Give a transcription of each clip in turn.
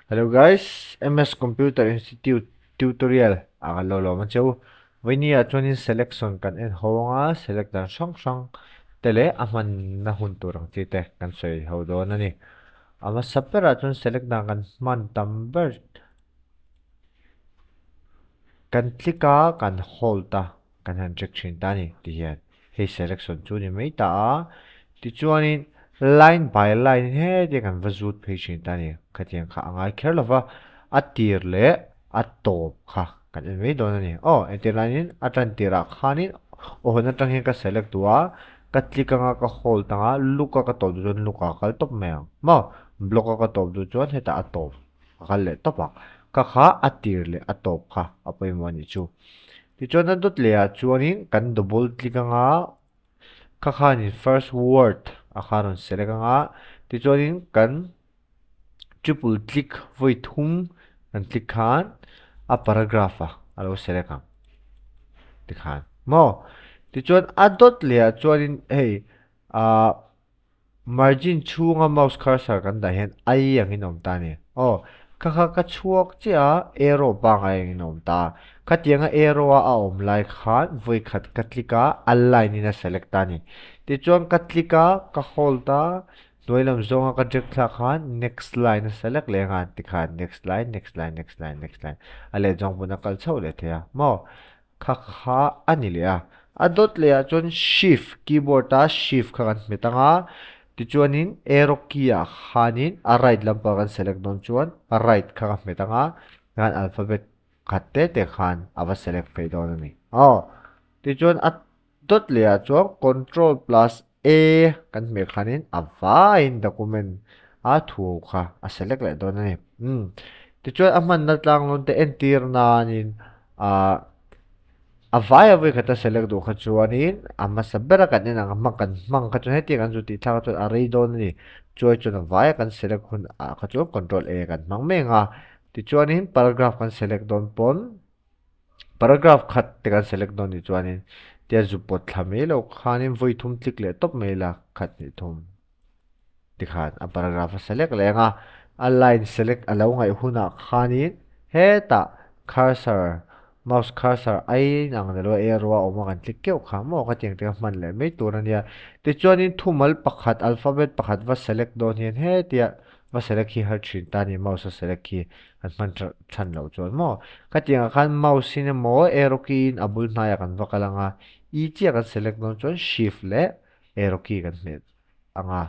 Hello guys, MS Computer Institute tutorial ah kan lo lawm a cheu. Vawinia chuanin selection kan en ho anga select dan hrang hrang te leh a hmanna hun tur ang chi te kan sawi ho dawn a ni. A hmasa berah chuan select dan kan hman tam ber kan click a kan hold a kan han check thin ta a ni ti hian hei selection chu ni mai ta a tichuanin line by line heti kan va zut phei thin ta a ni khatiang kha a ngai kher lo va a tir leh a tawp kha kan en mai dawn a ni aw entir laiin a tan tirah khanin aw hawn atang hian ka select duh a ka click anga ka hold anga look a ka tawp duh chuan look ah a kal tawp mai ang maw block a ka tawp duh chuan hetah a tawp a kal leh tawp ang ka kha a tir leh a tawp kha a pawimawh a nih chu. Tichuan a dawt leh ah chuanin kan double click anga kha khanin first word a kha rawn select anga tichuanin kan triple click vawi thum kan click khan a paragraph a a lo select ang tikhan maw tichuan a dawt leh ah chuanin hei ah Margin chhunga mouse cursor kan dah hian ai angin a awm ta a ni. Aw, kha kha ka chhuak chiah a, arrow pangai angin a awm ta a. Khatianga arrow a a awm lai khan vawi khat ka click a, a line in a select ta a ni. Tichuan ka click a, ka hold a, hnuai lam zawnga ka drag thlak khan next line a select leh ang a, tikhan next line, next line, next line, next line a leh zawng pawn a kal chhoh leh thei a maw? Kha kha a ni leh a. A dawt leh ah chuan shift, keyboard a shift kha kan hmet ang a, tichuanin arrow key ah khanin a right lampang kan select dawn chuan right kha ka hmet ang a, tikhan alphabet khat te te khan a va select phei dawn a ni. Aw, tichuan a dawt leh ah chuan control plus A kan hmeh khanin a vaiin document a thu kha a select leh dawn a ni. Umm tichuan a hmanna tlang lawn te entir nanin ah a vai a vawi khata select duh kha chuanin a hmasa bera kan en ang a hma kan hmang kha chuan hetiang kan zu tih thlak chuan a rei dawn a ni. Chuai chuan a vaia kan select hun ah kha chuan control A kan hmang mek a. Tichuanin paragraph kan select dawn pawn Paragraph khat te kan select dawn nih chuanin tia zu pawt thla mai loh khanin vawi thum click leh tawp mai la khat hnih thum tikhan a paragraph a select leh ang a, a line select a lo ngaih hunah khanin hetah cursor mouse cursor a inang nilo a arrow a awm a kan click keuh kha maw khatiang te kha hman leh mai tur a nia. Tichuanin thumal pakhat alphabet pakhat va select dawn hian hetia va select hi har thin ta a ni mouse a select hi kan hman than loh chuan maw khatiang ah khan mouse in emaw arrow key in a bul hnaiah kan va kal ang a e chiah kan select dawn chuan shift leh arrow key kan hmet ang a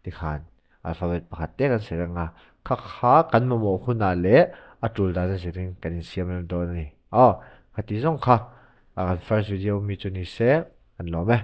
tikhan alphabet pakhat te kan select ang a kha kha kan mamawh hunah leh a tul dan a zirin kan insiam rem dawn a ni aw khati zawng kha kan first video mi chu ni se kan lawm e.